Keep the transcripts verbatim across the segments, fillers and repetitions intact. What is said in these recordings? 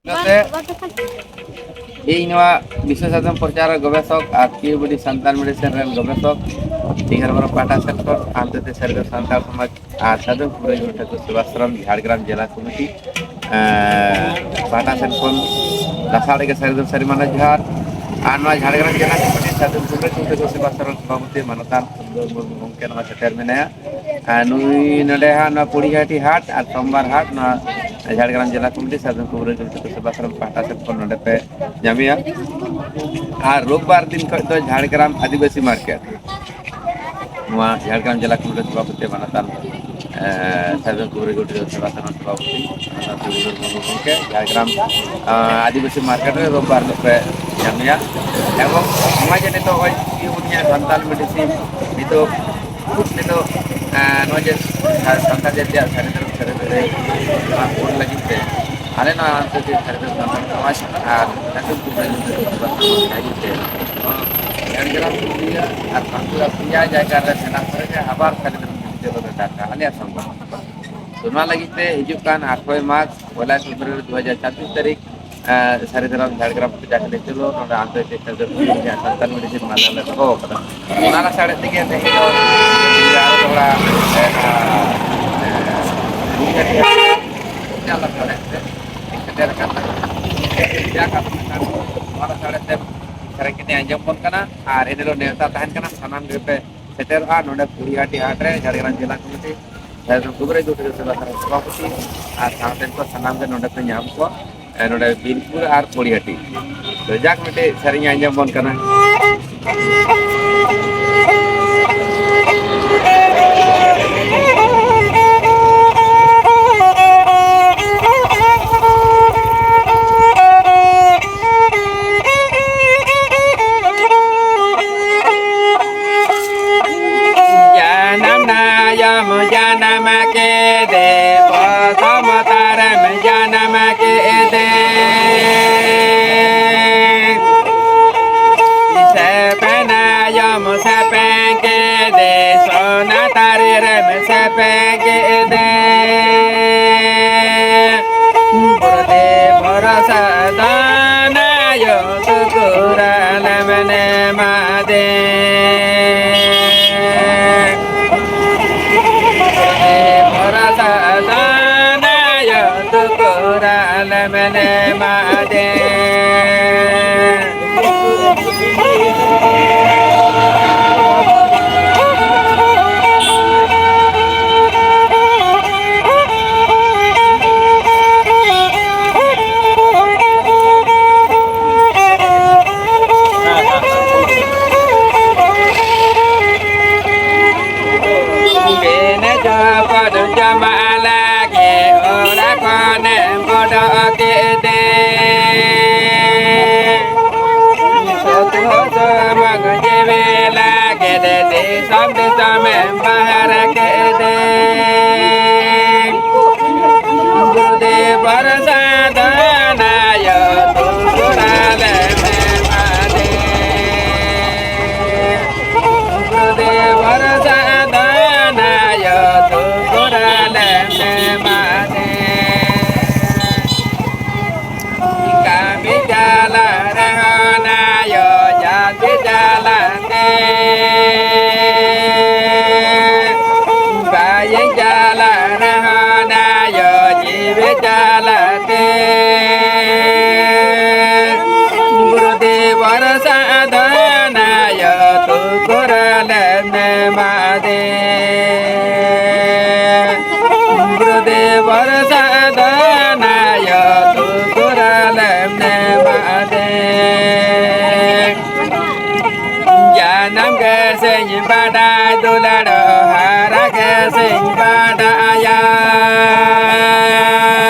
ᱚᱱᱟᱛᱮ ᱤᱧ ᱱᱚᱣᱟ ᱵᱤᱥᱥᱚ ᱥᱟᱫᱷᱚᱱ ᱯᱨᱚᱪᱟᱨ ᱜᱚᱵᱮᱥᱚᱠ ᱟᱨ ᱯᱤᱭᱩᱵᱤᱰᱤ ᱥᱟᱱᱛᱟᱲ ᱢᱮᱰᱤᱥᱤᱱ ᱨᱮᱱ ᱜᱚᱵᱮᱥᱚᱠ ᱫᱤᱜᱷᱟᱨ ᱵᱚᱨᱚ ᱯᱟᱦᱴᱟ ᱥᱮᱫ ᱠᱷᱚᱱ ᱟᱢ ᱛᱮ ᱥᱟᱹᱨᱤ ᱥᱟᱱᱛᱟᱲ ᱥᱚᱢᱟᱡᱽ ᱟᱨ ᱥᱟᱫᱷᱩ ᱠᱩᱢᱟᱨ ᱴᱷᱟᱹᱠᱩᱨ ᱥᱮᱵᱟᱥᱨᱚᱢ ᱡᱷᱟᱲᱜᱨᱟᱢ ᱡᱮᱞᱟ ᱠᱚᱢᱤᱴᱤ ᱯᱟᱦᱴᱟ ᱥᱮᱫ ᱠᱷᱚᱱ ᱞᱟᱥᱟᱲ ᱜᱮ ᱥᱟᱹᱨᱤ ᱫᱚ ᱥᱟᱹᱨᱤ ᱢᱟᱱᱟ ᱡᱚᱦᱟᱨ᱾ ᱟᱨ ᱱᱚᱣᱟ ᱡᱷᱟᱲᱜᱨᱟᱢ ᱡᱮᱞᱟ ᱠᱚᱢᱤᱴᱤ ᱥᱟᱫᱷᱩ ᱠᱩᱢᱟᱨ ᱴᱷᱟᱹᱠᱩᱨ ᱥᱮᱵᱟᱥᱨᱚᱢ ᱥᱚᱵᱷᱟᱯᱚᱛᱤ ᱢᱟᱱᱚᱛᱟᱱ ᱥᱩᱱᱫᱚᱨ ᱢᱩᱨᱢᱩ ᱜᱚᱢᱠᱮ ᱱᱚᱣᱟ ᱥᱮᱴᱮᱨ ᱢᱮᱱᱟᱭᱟ᱾ ᱟᱨ ᱱᱩᱭ ᱱᱚᱰᱮ ᱦᱟᱸᱜ ᱱᱚᱣᱟ ᱯᱚᱲᱤᱦᱟᱹᱴᱤ ᱦᱟᱴ ᱟᱨ ᱥᱳᱢᱵᱟᱨ ᱦᱟᱴ ᱱᱚᱣᱟ ᱡᱷᱟᱲᱜᱨᱟᱢ ᱡᱮᱞᱟ ᱠᱚᱢᱤᱴᱤ ᱥᱟᱫᱷᱩ ᱠᱩᱢᱟᱨ ᱴᱷᱟᱹᱠᱩᱨ ᱥᱮᱵᱟᱥᱨᱚᱢ ᱯᱟᱦᱴᱟ ᱥᱮᱫ ᱠᱷᱚᱱ ᱱᱚᱰᱮ ᱯᱮ ᱧᱟᱢᱮᱭᱟ᱾ ᱟᱨ ᱨᱳᱵᱵᱟᱨ ᱫᱤᱱ ᱠᱷᱚᱱ ᱫᱚ ᱡᱷᱟᱲᱜᱨᱟᱢ ᱟᱹᱫᱤᱵᱟᱹᱥᱤ ᱢᱟᱨᱠᱮᱴ, ᱱᱚᱣᱟ ᱡᱷᱟᱲᱜᱨᱟᱢ ᱡᱮᱞᱟ ᱠᱚᱢᱤᱴᱤ ᱥᱚᱵᱷᱟᱯᱚᱛᱤ ᱢᱟᱱᱚᱛᱟᱱ ᱥᱟᱫᱷᱩ ᱠᱩᱢᱟᱨ ᱴᱷᱟᱹᱠᱩᱨ ᱥᱮᱵᱟᱥᱨᱚᱢ ᱥᱚᱵᱷᱟᱯᱚᱛᱤ ᱢᱟᱱᱚᱛᱟᱱ ᱥᱩᱱᱫᱚᱨ ᱢᱩᱨᱢᱩ ᱜᱚᱢᱠᱮ ᱡᱷᱟᱲᱜᱨᱟᱢ ᱟᱹᱫᱤᱵᱟᱹᱥᱤ ᱢᱟᱨᱠᱮᱴ ᱨᱮ ᱨᱳᱵᱵᱟᱨ ᱦᱤᱞᱳᱜ ᱯᱮ ᱧᱟᱢᱮᱭᱟ᱾ ᱮᱵᱚᱝ ᱱᱚᱜᱼᱚᱭ ᱡᱮ ᱱᱤᱛᱚᱜ ᱦᱚᱸᱜᱼᱚᱭ ᱩᱱᱤᱭᱟᱜ ᱥᱟᱱᱛᱟᱲ ᱢᱮᱰᱤᱥᱤᱱ ᱱᱤᱛᱚᱜ ᱱᱤᱛᱚᱜ ᱱᱚᱜᱼᱚᱭ ᱡᱮ ᱥᱟᱱᱛᱟᱲ ᱡᱟᱹᱛᱤᱭᱟᱜ ᱥᱟᱹᱨᱤ ᱫᱷᱚᱨᱚᱢ ᱥᱟᱹᱨᱤ ᱫᱷᱚᱨᱚᱢ ᱚᱱᱟ ᱯᱩᱨ ᱞᱟᱹᱜᱤᱫ ᱛᱮ ᱟᱞᱮ ᱱᱚᱣᱟ ᱟᱱᱛᱚᱨᱡᱟᱛᱤᱠ ᱥᱟᱹᱨᱤ ᱫᱷᱚᱨᱚᱢ ᱥᱟᱱᱛᱟᱲ ᱥᱚᱢᱟᱡᱽ ᱟᱨ ᱡᱷᱟᱲᱜᱨᱟᱢ ᱯᱩᱨᱩᱞᱤᱭᱟᱹ ᱟᱨ ᱵᱟᱸᱠᱩᱲᱟ ᱯᱮᱭᱟ ᱡᱟᱭᱜᱟ ᱨᱮ ᱥᱮᱱᱟ ᱯᱚᱨᱮ ᱜᱮ ᱟᱵᱟᱨ ᱥᱟᱹᱨᱤ ᱫᱷᱚᱨᱚᱢ ᱵᱤᱨᱩᱫᱷ ᱨᱮ ᱰᱟᱠᱟ ᱟᱞᱮᱭᱟᱜ ᱥᱟᱱᱛᱟᱲ᱾ ᱛᱚ ᱱᱚᱣᱟ ᱞᱟᱹᱜᱤᱫ ᱛᱮ ᱦᱤᱡᱩᱜ ᱠᱟᱱ ᱟᱴᱷᱨᱚᱭ ᱢᱟᱨᱪ ᱯᱚᱭᱞᱟ ᱯᱷᱮᱵᱽᱨᱩᱣᱟᱨᱤ ᱫᱩ ᱦᱟᱡᱟᱨ ᱪᱷᱟᱵᱵᱤᱥ ᱛᱟᱹᱨᱤᱠᱷ ᱥᱟᱹᱨᱤ ᱫᱷᱚᱨᱚᱢ ᱡᱷᱟᱲᱜᱨᱟᱢ ᱯᱨᱚᱡᱟ ᱠᱚᱞᱮᱡᱽ ᱪᱚᱞᱚ ᱱᱚᱰᱮ ᱟᱱᱛᱚᱨᱡᱟᱛᱤᱠ ᱥᱟᱹᱨᱤ ᱫᱷᱚᱨᱚᱢ ᱥᱟᱱᱛᱟᱲ ᱢᱮᱰᱤᱥᱤᱱ ᱢᱟᱞᱟ ᱞᱮ ᱫᱚᱦᱚ ᱟᱠᱟᱫᱟ᱾ ᱚᱱᱟ ᱞᱟᱥᱟᱲᱦᱮᱫ ᱛᱮᱜᱮ ᱛᱮᱦᱮᱧ ᱫᱚ ᱟᱨᱚ ᱛᱷᱚᱲᱟ ᱥᱮᱴᱮᱨ ᱟᱠᱟᱱᱟ᱾ ᱱᱚᱣᱟ ᱞᱟᱥᱟᱲᱦᱮᱫ ᱛᱮ ᱥᱮᱨᱮᱧ ᱠᱟᱛᱮ ᱟᱸᱡᱚᱢ ᱵᱚᱱ ᱠᱟᱱᱟ᱾ ᱟᱨ ᱮᱱᱦᱤᱞᱳᱜ ᱱᱮᱣᱛᱟ ᱛᱟᱦᱮᱱ ᱠᱟᱱᱟ, ᱥᱟᱱᱟᱢ ᱜᱮᱯᱮ ᱥᱮᱴᱮᱨᱚᱜᱼᱟ ᱱᱚᱰᱮ ᱯᱩᱲᱤᱦᱟᱹᱴᱤ ᱦᱟᱴ ᱨᱮ ᱡᱷᱟᱲᱜᱨᱟᱢ ᱡᱮᱞᱟ ᱠᱚᱢᱤᱴᱤ ᱥᱟᱹᱫᱷᱩ ᱠᱩᱢᱟᱨ ᱴᱷᱟᱹᱠᱩᱨ ᱥᱮᱵᱟᱥᱨᱚᱢ ᱥᱚᱵᱷᱟᱯᱚᱛᱤ ᱟᱨ ᱥᱟᱶᱛᱮ ᱠᱚ ᱥᱟᱱᱟᱢ ᱜᱮ ᱱᱚᱰᱮ ᱯᱮ ᱧᱟᱢ ᱠᱚᱣᱟ᱾ ᱱᱚᱰᱮ ᱵᱤᱱᱯᱩᱨ ᱟᱨ ᱯᱚᱲᱤᱦᱟᱹᱴᱤ᱾ ᱛᱚ ᱡᱟᱠ ᱢᱤᱫᱴᱮᱡ ᱥᱮᱨᱮᱧ ᱟᱸᱡᱚᱢ ᱵᱚᱱ ᱠᱟᱱᱟ᱾ ᱡᱟᱱᱟᱢ ᱱᱟᱭᱚᱢ ᱡᱟᱱᱟᱢ ᱠᱮᱫᱮ, ᱯᱨᱚᱛᱷᱚᱢ ᱛᱟᱨᱮᱢ ᱡᱟᱱᱟᱢ ᱠᱮᱫᱮ᱾ ᱥᱮᱯᱮᱱ ᱟᱭᱚᱢ ᱥᱮᱯᱮᱱ ᱠᱮᱫᱮ, ᱥᱚᱱᱟ ᱛᱟᱨᱮ ᱨᱮᱢ ᱥᱮᱯᱮᱱ ᱠᱮᱫᱮ᱾ ᱵᱚᱨᱚ ᱫᱮ ᱵᱚᱨᱚ ᱮᱢᱟᱫᱮ᱾ ᱵᱷᱚᱨᱥᱟ ᱫᱟᱱᱟᱭᱚ ᱛᱩᱠᱩᱨᱟᱞᱮᱢ ᱮᱢᱟᱫᱮ᱾ ᱵᱤᱱ ᱪᱚᱯᱚᱞ ᱡᱚᱢᱟᱜ ᱞᱟᱹᱜᱤᱫ ᱚᱲᱟᱜ ᱠᱷᱚᱱᱮᱢ ᱵᱚᱰᱚᱜ ᱠᱮᱫᱮ᱾ ᱥᱩᱛᱩ ᱥᱩᱢᱩᱝ ᱡᱤᱣᱤ ᱞᱟᱹᱜᱤᱫ ᱫᱤᱥᱚᱢ ᱫᱤᱥᱚᱢᱮᱢ ᱵᱟᱦᱨ ᱠᱮᱫᱮ᱾ ᱜᱩᱨᱩᱫᱮᱵ ᱯᱨᱚᱥᱟᱫ ᱱᱟᱭᱚ ᱛᱩᱠᱩᱨᱟᱞᱮᱢ ᱮᱢᱟᱫᱮ᱾ ᱜᱩᱨᱩᱫᱮᱵ ᱯᱨᱚᱥᱟᱫ ᱱᱟᱭᱚ ᱛᱩᱠᱩᱨᱟᱞᱮᱢ ᱮᱢᱟᱫᱮ᱾ ᱠᱟᱹᱢᱤ ᱡᱟᱞᱟ ᱨᱮᱦᱚᱸ ᱱᱟᱭᱚ ᱡᱟᱹᱛᱤ ᱡᱟᱞᱟᱛᱮ᱾ ᱵᱟᱭ ᱡᱟᱞᱟ ᱨᱮᱦᱚᱸ ᱱᱟᱭᱚ ᱡᱤᱣᱤ ᱡᱟᱞᱟᱛᱮ᱾ ᱜᱩᱨᱩᱫᱮᱵ ᱯᱨᱚᱥᱟᱫ ᱱᱟᱭᱚ ᱛᱩᱠᱩᱨᱟᱞᱮᱢ ᱮᱢᱟᱫᱮ᱾ ᱜᱩᱨᱩᱫᱮᱵ ᱯᱨᱚᱥᱟᱫ ᱱᱟᱭᱚ ᱛᱩᱠᱩᱨᱟᱞᱮᱢ ᱮᱢᱟᱫᱮ᱾ ᱡᱟᱱᱟᱢ ᱜᱮᱥᱮᱧ ᱵᱟᱰᱟᱭ ᱫᱩᱞᱟᱹᱲ ᱦᱟᱨᱟ ᱜᱮᱥᱮᱧ ᱵᱟᱰᱟᱭᱟ᱾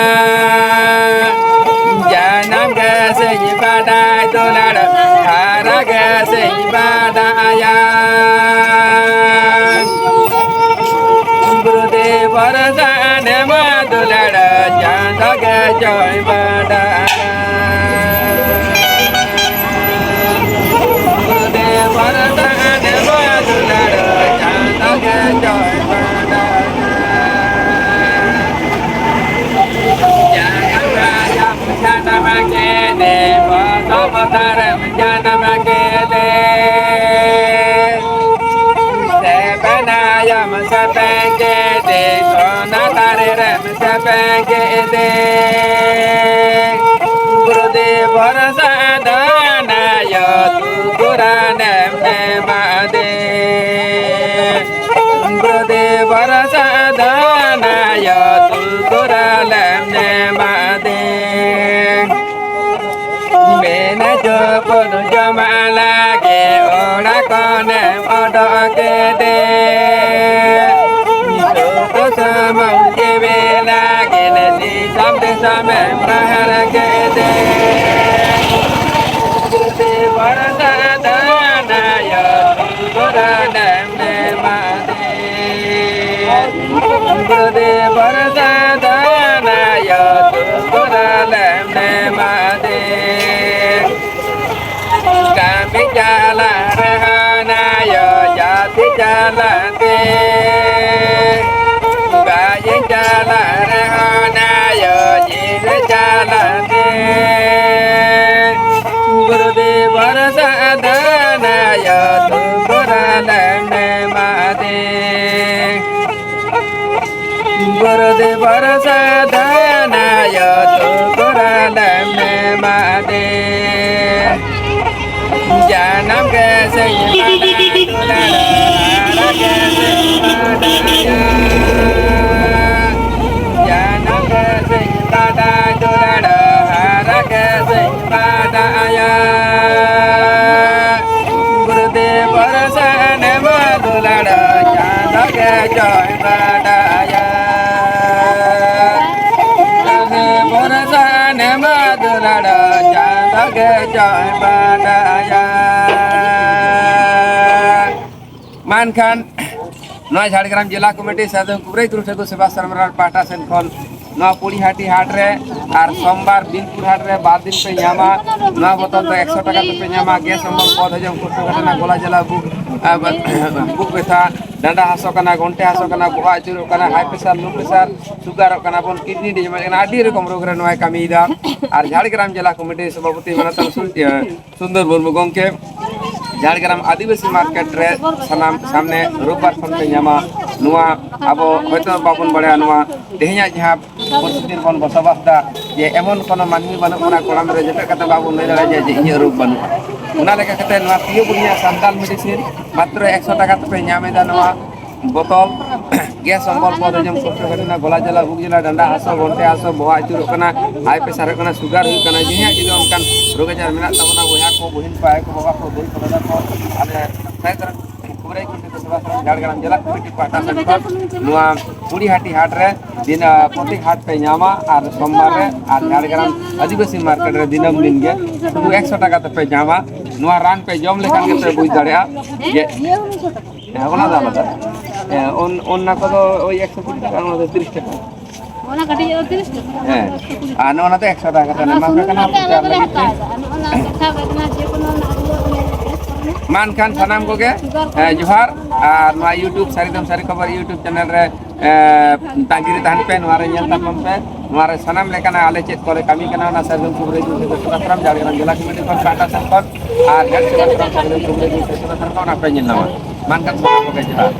ᱡᱟᱱᱟᱢ ᱜᱮᱥᱮᱧ ᱵᱟᱰᱟᱭ ᱫᱩᱞᱟᱹᱲ ᱦᱟᱨᱟ ᱜᱮᱥᱮᱧ ᱵᱟᱰᱟᱭᱟ᱾ ᱜᱩᱨᱩᱫᱮᱵ ᱯᱨᱚᱥᱟᱫ ᱢᱟ ᱫᱩᱞᱟᱹᱲ ᱪᱟᱸᱫᱚ ᱜᱮ ᱪᱚᱭ ᱵᱟᱰᱟᱭᱟ᱾ ᱜᱩᱨᱩᱫᱮᱵ ᱯᱨᱚᱥᱟᱫ ᱢᱟ ᱫᱩᱞᱟᱹᱲ ᱪᱟᱸᱫᱚ ᱜᱮ ᱪᱚᱭ ᱵᱟᱰᱟᱭᱟ᱾ ᱡᱟᱱᱟᱢ ᱨᱟᱡᱟ ᱡᱟᱱᱟᱢ ᱠᱮᱫᱮ, ᱵᱚᱥᱚ ᱵᱚᱥᱟᱨᱮᱢ ᱡᱟᱱᱟᱢ ᱠᱮᱫᱮ᱾ ᱠᱮᱫᱮ᱾ ᱜᱩᱨᱩᱫᱮᱵ ᱵᱷᱚᱨᱥᱟ ᱫᱟᱱᱟᱭᱚ ᱛᱩᱠᱩᱨᱟᱱᱮᱢ ᱮᱢᱟᱫᱮ᱾ ᱜᱩᱨᱩᱫᱮᱵ ᱵᱷᱚᱨᱥᱟ ᱫᱟᱱᱟᱭᱚ ᱛᱩᱠᱩᱨᱟᱱᱮᱢ ᱮᱢᱟᱫᱮ᱾ ᱢᱮᱱᱟ ᱡᱚᱯᱚᱱ ᱡᱚᱢᱟᱜ ᱞᱟᱹᱜᱤᱫ ᱚᱲᱟᱜ ᱠᱷᱚᱱᱮᱢ ᱚᱰᱚᱠ ᱠᱮᱫᱮ᱾ ᱱᱤᱛᱚᱜ ᱫᱚ ᱥᱟᱢᱟᱝ ᱡᱤᱣᱤ ᱞᱟᱹᱜᱤᱫ ᱫᱤᱥᱚᱢ ᱫᱤᱥᱚᱢᱮᱢ ᱨᱟᱦᱟᱨ ᱠᱮᱫᱮ᱾ ᱜᱩᱨᱩᱫᱮᱵ ᱵᱷᱚᱨᱥᱟ ᱫᱟᱱᱟᱭᱚ ᱛᱩᱠᱩᱨᱟᱱᱮᱢ ᱮᱢᱟᱫᱮ᱾ ᱜᱩᱨᱩᱫᱮᱵ ᱵᱷᱚᱨᱥᱟ ᱫᱟᱱᱟᱭᱚ ᱛᱩᱠᱩᱨᱟᱱᱮᱢ ᱮᱢᱟᱫᱮ᱾ ᱠᱟᱹᱢᱤ ᱪᱟᱞᱟᱜ ᱨᱮᱦᱚᱸ ᱱᱟᱭᱚ ᱡᱟᱹᱛᱤ ᱪᱟᱞᱟᱜ ᱛᱮ᱾ ᱵᱟᱭ ᱪᱟᱞᱟᱜ ᱨᱮᱦᱚᱸ ᱱᱟᱭᱚ ᱡᱤᱣᱤ ᱪᱟᱞᱟᱜ ᱛᱮ᱾ ᱜᱩᱨᱩᱫᱮᱵ ᱵᱷᱚᱨᱥᱟ ᱫᱟᱱᱟᱭᱚ ᱛᱩᱠᱩᱨᱟᱱᱮᱢ ᱮᱢᱟᱫᱮ᱾ ᱜᱩᱨᱩᱫᱮᱵ ᱵᱷᱚᱨᱥᱟ ᱫᱟᱱᱟᱭᱚ ᱛᱩᱠᱩᱨᱟᱱᱮᱢ ᱮᱢᱟᱫᱮ᱾ ᱡᱟᱱᱟᱢ ᱠᱮᱥᱮᱧ ᱵᱟᱰᱟᱭ ᱫᱩᱞᱟᱹᱲ ᱦᱟᱨᱟ ᱠᱮᱥᱮᱧ ᱵᱟᱰᱟᱭᱟ᱾ ᱡᱟᱱᱟᱢ ᱠᱮᱥᱮᱧ ᱵᱟᱰᱟᱭ ᱫᱩᱞᱟᱹᱲ ᱦᱟᱨᱟ ᱠᱮᱥᱮᱧ ᱵᱟᱰᱟᱭᱟ᱾ ᱜᱩᱨᱩᱫᱮᱵ ᱵᱷᱚᱨᱥᱟ ᱱᱮᱢᱟ ᱫᱩᱞᱟᱹᱲ ᱪᱟᱸᱫᱚ ᱜᱮ ᱪᱚᱭ ᱵᱟᱰᱟᱭᱟ᱾ ᱜᱩᱨᱩᱫᱮᱵ ᱵᱷᱚᱨᱥᱟ ᱱᱮᱢᱟ ᱫᱩᱞᱟᱹᱲ ᱪᱟᱸᱫᱚ ᱜᱮ ᱪᱚᱭ ᱵᱟᱰᱟᱭᱟ᱾ ᱢᱟ ᱮᱱᱠᱷᱟᱱ ᱱᱚᱣᱟ ᱡᱷᱟᱲᱜᱨᱟᱢ ᱡᱮᱞᱟ ᱠᱚᱢᱤᱴᱤ ᱥᱟᱹᱫᱷᱩ ᱠᱩᱵᱨᱟᱹᱭ ᱛᱩᱨᱩ ᱴᱷᱟᱹᱠᱩᱨ ᱥᱮᱵᱟ ᱥᱚᱨᱢᱨᱟᱲ ᱯᱟᱦᱴᱟ ᱥᱮᱱ ᱠᱷᱚᱱ ᱱᱚᱣᱟ ᱯᱚᱲᱤᱦᱟᱹᱴᱤ ᱦᱟᱴ ᱨᱮ ᱟᱨ ᱥᱳᱢᱵᱟᱨ ᱵᱤᱱᱯᱩᱨ ᱦᱟᱴ ᱨᱮ ᱵᱟᱨ ᱫᱤᱱ ᱯᱮ ᱧᱟᱢᱟ᱾ ᱱᱚᱣᱟ ᱵᱚᱛᱚᱞ ᱫᱚ ᱮᱠᱥᱚ ᱴᱟᱠᱟ ᱛᱮᱯᱮ ᱧᱟᱢᱟ᱾ ᱜᱮᱥ ᱚᱢᱵᱚᱞ, ᱵᱚᱫ ᱦᱚᱡᱚᱢ, ᱠᱳᱥᱴᱚ ᱜᱷᱟᱴᱟᱱᱟ, ᱜᱚᱞᱟ ᱡᱟᱞᱟ, ᱵᱩᱠ, ᱟᱨ ᱵᱩᱠ ᱵᱮᱛᱷᱟ, ᱰᱟᱸᱰᱟ ᱦᱟᱹᱥᱩ ᱠᱟᱱᱟ, ᱜᱚᱱᱴᱮ ᱦᱟᱹᱥᱩ ᱠᱟᱱᱟ, ᱵᱚᱦᱚᱜ ᱟᱹᱪᱩᱨᱚᱜ ᱠᱟᱱᱟ, ᱦᱟᱭ ᱯᱨᱮᱥᱟᱨ, ᱞᱳ ᱯᱨᱮᱥᱟᱨ, ᱥᱩᱜᱟᱨᱚᱜ ᱠᱟᱱᱟ ᱵᱚᱱ, ᱠᱤᱰᱱᱤ ᱰᱮᱢᱮᱡᱚᱜ ᱠᱟᱱᱟ, ᱟᱹᱰᱤ ᱨᱚᱠᱚᱢ ᱨᱳᱜᱽ ᱨᱮ ᱱᱚᱣᱟᱭ ᱠᱟᱹᱢᱤᱭᱮᱫᱟ᱾ ᱟᱨ ᱡᱷᱟᱲᱜᱨᱟᱢ ᱡᱮᱞᱟ ᱠᱚᱢᱤᱴᱤ ᱥᱚᱵᱷᱟᱯᱚᱛᱤ ᱢᱟᱱᱚᱛᱟᱱ ᱥᱩᱨ-, ᱤᱭᱟᱹ, ᱥᱩᱱᱫᱚᱨ ᱢᱩᱨᱢᱩ ᱜᱚᱢᱠᱮ, ᱡᱷᱟᱲᱜᱨᱟᱢ ᱟᱹᱫᱤᱵᱟᱹᱥᱤ ᱢᱟᱨᱠᱮᱴ ᱨᱮ ᱥᱟᱱᱟᱢ ᱥᱟᱢᱱᱮ ᱨᱳᱵᱵᱟᱨ ᱠᱷᱚᱱ ᱯᱮ ᱧᱟᱢᱟ᱾ ᱱᱚᱣᱟ ᱟᱵᱚ ᱦᱚᱭᱛᱳ ᱵᱟᱵᱚᱱ ᱵᱟᱲᱟᱭᱟ, ᱱᱚᱣᱟ ᱛᱮᱦᱮᱧᱟᱜ ᱡᱟᱦᱟᱸ ᱯᱚᱨᱤᱥᱛᱷᱤᱛᱤ ᱨᱮᱵᱚᱱ ᱵᱚᱥᱚᱵᱟᱥ ᱮᱫᱟ, ᱡᱮ ᱮᱢᱚᱱ ᱠᱳᱱᱳ ᱢᱟᱹᱱᱢᱤ ᱵᱟᱹᱱᱩᱜ ᱵᱚᱱᱟ ᱠᱚᱲᱟᱢ ᱨᱮ ᱡᱚᱴᱮᱫ ᱠᱟᱛᱮ ᱵᱟᱵᱚᱱ ᱞᱟᱹᱭ ᱫᱟᱲᱮᱭᱟᱜᱼᱟ ᱡᱮ ᱤᱧᱟᱹᱜ ᱨᱳᱜᱽ ᱵᱟᱹᱱᱩᱜᱼᱟ᱾ ᱚᱱᱟ ᱞᱮᱠᱟ ᱠᱟᱛᱮ ᱱᱚᱣᱟ ᱯᱤᱭᱳ ᱵᱩᱲᱦᱤᱭᱟᱜ ᱥᱟᱱᱛᱟᱞ ᱢᱮᱰᱤᱥᱤᱱ ᱢᱟᱛᱨᱚ ᱮᱠᱥᱚ ᱴᱟᱠᱟ ᱛᱮᱯᱮ ᱧᱟᱢ ᱮᱫᱟ ᱱᱚᱣᱟ ᱵᱚᱛᱚᱞ᱾ ᱜᱮᱥ ᱚᱢᱵᱚᱞ ᱠᱚ ᱡᱚᱢ ᱠᱚᱥᱴᱚ ᱠᱟᱱᱟ, ᱜᱚᱞᱟ ᱡᱟᱞᱟ, ᱩᱵ ᱡᱟᱞᱟ, ᱰᱟᱸᱰᱟ ᱦᱟᱹᱥᱩ, ᱜᱚᱱᱴᱮ ᱦᱟᱹᱥᱩ, ᱵᱚᱦᱚᱜ ᱟᱹᱪᱩᱨᱚᱜ ᱠᱟᱱᱟ, ᱦᱟᱭ ᱯᱨᱮᱥᱟᱨᱚᱜ ᱠᱟᱱᱟ, ᱥᱩᱜᱟᱨ ᱦᱩᱭᱩᱜ ᱠᱟᱱᱟ, ᱡᱟᱦᱟᱸᱭᱟᱜ ᱡᱩᱫᱤ ᱚᱱᱠᱟᱱ ᱨᱳᱜᱽ ᱟᱡᱟᱨ ᱢᱮᱱᱟᱜ ᱛᱟᱵᱚᱱᱟ, ᱵᱚᱭᱦᱟ ᱠᱚ, ᱵᱚᱦᱤᱱ ᱠᱚ, ᱟᱭᱳ ᱠᱚ, ᱵᱟᱵᱟ ᱠᱚ, ᱫᱟᱹᱭ ᱠᱚ, ᱫᱟᱫᱟ ᱠᱚ, ᱟᱞᱮ ᱥᱟᱭ ᱛᱟᱨᱟ ᱠᱷᱩᱵᱨᱟᱭ ᱠᱩᱞᱴᱤ ᱫᱚ ᱥᱮᱵᱟ ᱥᱮᱵᱟ ᱡᱷᱟᱲᱜᱨᱟᱢ ᱡᱮᱞᱟ ᱠᱚᱢᱤᱴᱤ ᱯᱟᱦᱴᱟ ᱥᱮᱫ ᱠᱷᱚᱱ ᱱᱚᱣᱟ ᱠᱩᱲᱤ ᱦᱟᱹᱴᱤ ᱦᱟᱴ ᱨᱮ ᱫᱤᱱ, ᱟ, ᱯᱨᱚᱛᱮᱠ ᱦᱟᱴ ᱯᱮ ᱧᱟᱢᱟ ᱟᱨ ᱥᱳᱢᱵᱟᱨ ᱨᱮ ᱟᱨ ᱡᱷᱟᱲᱜᱨᱟᱢ ᱟᱹᱫᱤᱵᱟᱹᱥᱤ ᱢᱟᱨᱠᱮᱴ ᱨᱮ ᱫᱤᱱᱟᱹᱢ ᱫᱤᱱ ᱜᱮ ᱥᱩᱫᱷᱩ ᱮᱠᱥᱚ ᱴᱟᱠᱟ ᱛᱮᱯᱮ ᱧᱟᱢᱟ᱾ ᱱᱚᱣᱟ ᱨᱟᱱ ᱯᱮ ᱡᱚᱢ ᱞᱮᱠᱷᱟᱱ ᱜᱮᱯᱮ ᱵᱩᱡᱽ ᱫᱟᱲᱮᱭᱟᱜᱼᱟ ᱡᱮ ᱦᱮᱸ, ᱚᱱᱟ ᱫᱚ ᱟᱞᱟᱫᱟ᱾ ᱦᱮᱸ, ᱚᱱ-, ᱚᱱᱟ ᱠᱚᱫᱚ ᱳᱭ ᱮᱠᱥᱚ ᱠᱩᱲᱤ ᱴᱟᱠᱟ, ᱚᱱᱟ ᱫᱚ ᱛᱤᱨᱤᱥ ᱴᱟᱠᱟ᱾ ᱚᱱᱟ ᱠᱟᱹᱴᱤᱡ ᱫᱚ ᱛᱤᱨᱤᱥ ᱴᱟᱠᱟ᱾ ᱦᱮᱸ, ᱟᱨ ᱱᱚᱜᱼᱚ ᱱᱟ ᱫᱚ ᱮᱠᱥᱚ ᱴᱟᱠᱟ ᱠᱟᱛᱮ ᱚᱱᱟ ᱮᱢᱟ ᱯᱮ ᱥᱩᱱᱩᱢ ᱠᱟᱱᱟ, ᱠᱟᱛᱮ ᱯᱚᱪᱟᱨ ᱟᱞᱟᱫᱟ ᱞᱟᱹᱜᱤᱫ ᱛᱮ᱾ ᱦᱟᱛᱟᱣ ᱮᱫᱟ, ᱟᱨ ᱱᱚᱜᱼᱚ ᱱᱟ ᱠᱟᱛᱷᱟ ᱠᱟᱱᱟ, ᱡᱮ ᱠᱳᱱᱳ ᱨᱮᱱᱟᱜ ᱨᱩᱣᱟᱹ ᱦᱟᱹᱥᱩ, ᱢᱟ ᱮᱱᱠᱷᱟᱱ ᱥᱟᱱᱟᱢ ᱠᱚᱜᱮ, ᱥᱩᱜᱟᱨ ᱠᱚ ᱦᱮᱸ, ᱡᱚᱦᱟᱨ᱾ ᱟᱨ ᱱᱚᱣᱟ YouTube ᱥᱟᱹᱨᱤ ᱫᱚᱢ ᱥᱟᱹᱨᱤ ᱠᱷᱚᱵᱚᱨ YouTube ᱪᱮᱱᱮᱞ ᱨᱮ, ᱮᱸ, ᱛᱟᱺᱜᱤ ᱨᱮ ᱛᱟᱦᱮᱱ ᱯᱮ, ᱱᱚᱣᱟ ᱨᱮ ᱧᱮᱞ ᱛᱟᱯᱟᱢ ᱯᱮ᱾ ᱱᱚᱣᱟ ᱨᱮ ᱥᱟᱱᱟᱢ ᱞᱮᱠᱟᱱᱟᱜ ᱟᱞᱮ ᱪᱮᱫ ᱠᱚᱞᱮ ᱠᱟᱹᱢᱤ ᱠᱟᱱᱟ, ᱚᱱᱟ ᱥᱟᱹᱨᱤ ᱫᱚᱢ ᱠᱷᱚᱵᱚᱨ ᱤᱫᱤ ᱠᱟᱛᱮ ᱥᱟᱱᱟᱢ ᱡᱷᱟᱲᱜᱨᱟᱢ ᱡᱮᱞᱟ ᱠᱚᱢᱤᱴᱤ ᱠᱷᱚᱱ ᱯᱟᱦᱴᱟ ᱥᱮᱱ ᱠᱷᱚᱱ ᱟᱨ ᱦᱮᱰ ᱥᱮᱵᱟ ᱥᱟᱱᱟᱢ ᱥᱟᱹᱨᱤ ᱫᱚᱢ ᱠᱷᱚᱵᱚᱨ ᱤᱫᱤ ᱠᱟᱛᱮ ᱥᱟᱱᱟᱢ ᱚᱱᱟ ᱯᱮ ᱧᱮᱞ ᱧᱟᱢᱟ᱾ ᱢᱟ ᱮᱱᱠᱷᱟᱱ ᱥᱟᱱᱟᱢ ᱠᱚᱜᱮ ᱡᱚᱦᱟᱨ᱾